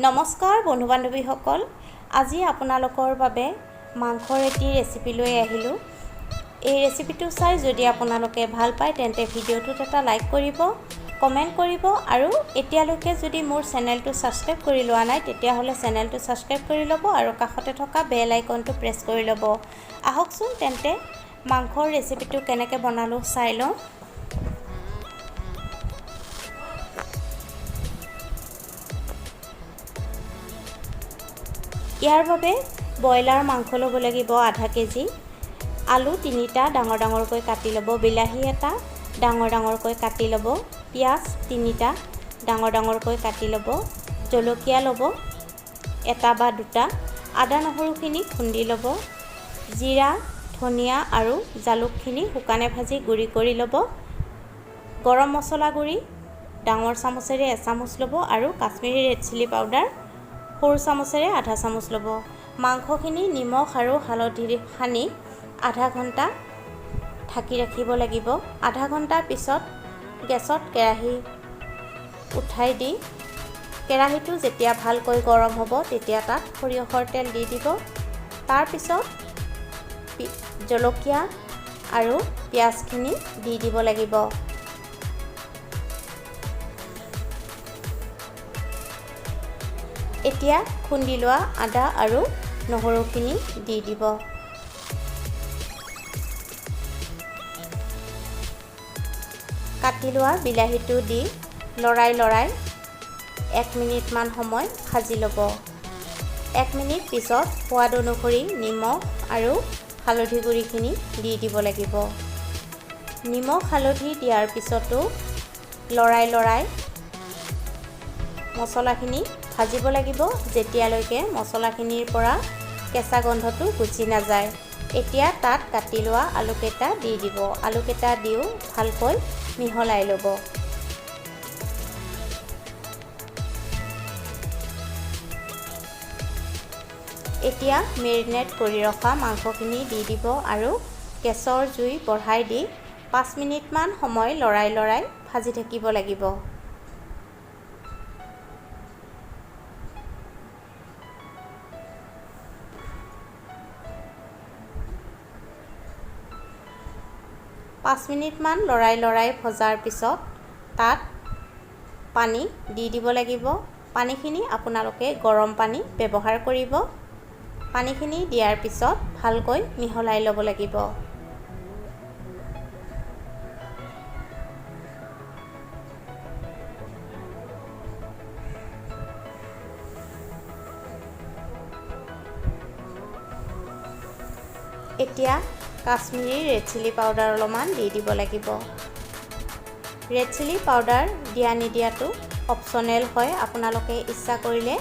নমস্কাৰ বন্ধু বান্ধৱীসকল, আজি আপোনালোকৰ বাবে মাংসৰ এটি ৰেচিপি লৈ আহিলোঁ। এই ৰেচিপিটো চাই যদি আপোনালোকে ভাল পায় তেন্তে ভিডিঅ'টোত এটা লাইক কৰিব, কমেণ্ট কৰিব আৰু এতিয়ালৈকে যদি মোৰ চেনেলটো ছাবস্ক্ৰাইব কৰি লোৱা নাই তেতিয়াহ'লে চেনেলটো ছাবস্ক্ৰাইব কৰি ল'ব আৰু কাষতে থকা বেল আইকনটো প্ৰেছ কৰি ল'ব। আহকচোন তেন্তে মাংসৰ ৰেচিপিটো কেনেকৈ বনালোঁ চাই লওঁ। ইয়াৰ বাবে ব্ৰইলাৰ মাংস ল'ব লাগিব আধা কেজি, আলু 3টা ডাঙৰ ডাঙৰকৈ কাটি ল'ব, বিলাহী এটা ডাঙৰ ডাঙৰকৈ কাটি ল'ব, পিঁয়াজ 3টা ডাঙৰ ডাঙৰকৈ কাটি ল'ব, জলকীয়া ল'ব এটা বা দুটা, আদা নহৰুখিনি খুন্দি ল'ব, জিৰা ধনিয়া আৰু জালুকখিনি শুকানে ভাজি গুড়ি কৰি ল'ব, গৰম মছলা গুড়ি ডাঙৰ চামুচেৰে এচামুচ ল'ব আৰু কাশ্মীৰী ৰেড চিলি পাউডাৰ সৰু চামুচেৰে আধা চামুচ ল'ব। মাংসখিনি নিমখ আৰু হালধি সানি আধা ঘণ্টা ঢাকি ৰাখিব লাগিব। আধা ঘণ্টাৰ পিছত গেছত কেৰাহী উঠাই দি কেৰাহীটো যেতিয়া ভালকৈ গৰম হ'ব তেতিয়া তাত সৰিয়হৰ তেল দি দিব। তাৰপিছত জলকীয়া আৰু পিঁয়াজখিনি দি দিব লাগিব। এতিয়া খুন্দি লোৱা আদা আৰু নহৰুখিনি দি দিব। কাটি লোৱা বিলাহীটো দি লৰাই লৰাই 1 মিনিটমান সময় ভাজি ল'ব। 1 মিনিট পিছত সোৱাদ অনুসৰি নিমখ আৰু হালধি গুড়িখিনি দি দিব লাগিব। নিমখ হালধি দিয়াৰ পিছতো লৰাই লৰাই মছলাখিনি ভাজিব লাগিব যেতিয়ালৈকে মছলাখিনিৰ পৰা কেঁচা গোন্ধটো গুচি নাযায়। এতিয়া তাত কাটি লোৱা আলুকেইটা দি দিব। আলুকেইটা দিও ভালকৈ মিহলাই ল'ব। এতিয়া মেৰিনেট কৰি ৰখা মাংসখিনি দি দিব আৰু গেছৰ জুই বঢ়াই দি 5 মিনিটমান সময় লৰাই লৰাই ভাজি থাকিব লাগিব। পাঁচ মিনিটমান লৰাই লৰাই ভজাৰ পিছত তাত পানী দি দিব লাগিব। পানীখিনি আপোনালোকে গৰম পানী ব্যৱহাৰ কৰিব। পানীখিনি দিয়াৰ পিছত ভালকৈ মিহলাই ল'ব লাগিব। এতিয়া কাশ্মীৰী ৰেড চিলি পাউডাৰ অলপমান দি দিব লাগিব। ৰেড চিলি পাউডাৰ দিয়া নিদিয়াটো অপশ্যনেল হয়, আপোনালোকে ইচ্ছা কৰিলে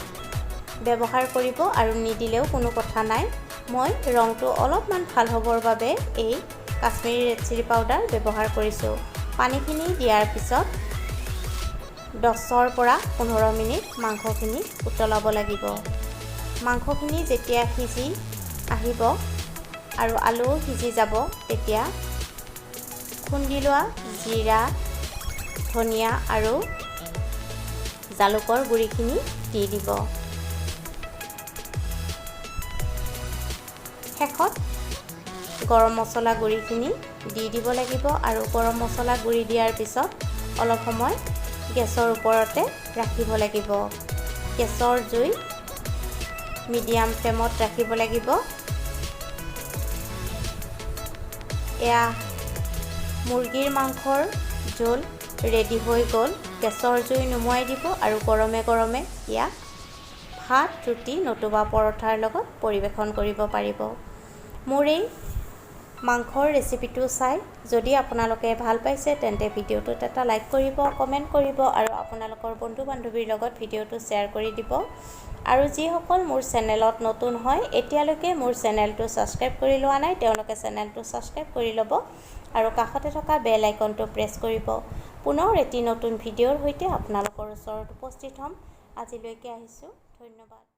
ব্যৱহাৰ কৰিব আৰু নিদিলেও কোনো কথা নাই। মই ৰংটো অলপমান ভাল হ'বৰ বাবে এই কাশ্মীৰী ৰেড চিলি পাউডাৰ ব্যৱহাৰ কৰিছোঁ। পানীখিনি দিয়াৰ পিছত 10ৰ পৰা 15 মিনিট মাংসখিনি উতলাব লাগিব। মাংসখিনি যেতিয়া সিজি আহিব আৰু আলুও সিজি যাব তেতিয়া খুন্দি লোৱা জিৰা ধনিয়া আৰু জালুকৰ গুড়িখিনি দি দিব। শেষত গৰম মছলা গুড়িখিনি দি দিব লাগিব আৰু গৰম মছলা গুড়ি দিয়াৰ পিছত অলপ সময় গেছৰ ওপৰতে ৰাখিব লাগিব। গেছৰ জুই মিডিয়াম ফ্লেমত ৰাখিব লাগিব। এয়া মুৰ্গীৰ মাংসৰ জোল ৰেডি হৈ গ'ল। গেছৰ জুই নুমুৱাই দিব আৰু গৰমে গৰমে ইয়াক ভাত, ৰুটি নতুবা পৰঠাৰ লগত পৰিৱেশন কৰিব পাৰিব। মোৰ এই মাংসৰ ৰেচিপিটো চাই যদি আপোনালোকে ভাল পাইছে তেন্তে ভিডিঅ'টোত এটা লাইক কৰিব, কমেণ্ট কৰিব আৰু আপোনালোকৰ বন্ধু বান্ধৱীৰ লগত ভিডিঅ'টো শ্বেয়াৰ কৰি দিব। আৰু যিসকল মোৰ চেনেলত নতুন হয় এতিয়ালৈকে মোৰ চেনেলটো ছাবস্ক্ৰাইব কৰি লোৱা নাই তেওঁলোকে চেনেলটো ছাবস্ক্ৰাইব কৰি ল'ব আৰু কাষতে থকা বেল আইকনটো প্ৰেছ কৰিব। পুনৰ এটি নতুন ভিডিঅ'ৰ সৈতে আপোনালোকৰ ওচৰত উপস্থিত হ'ম। আজিলৈকে আহিছোঁ, ধন্যবাদ।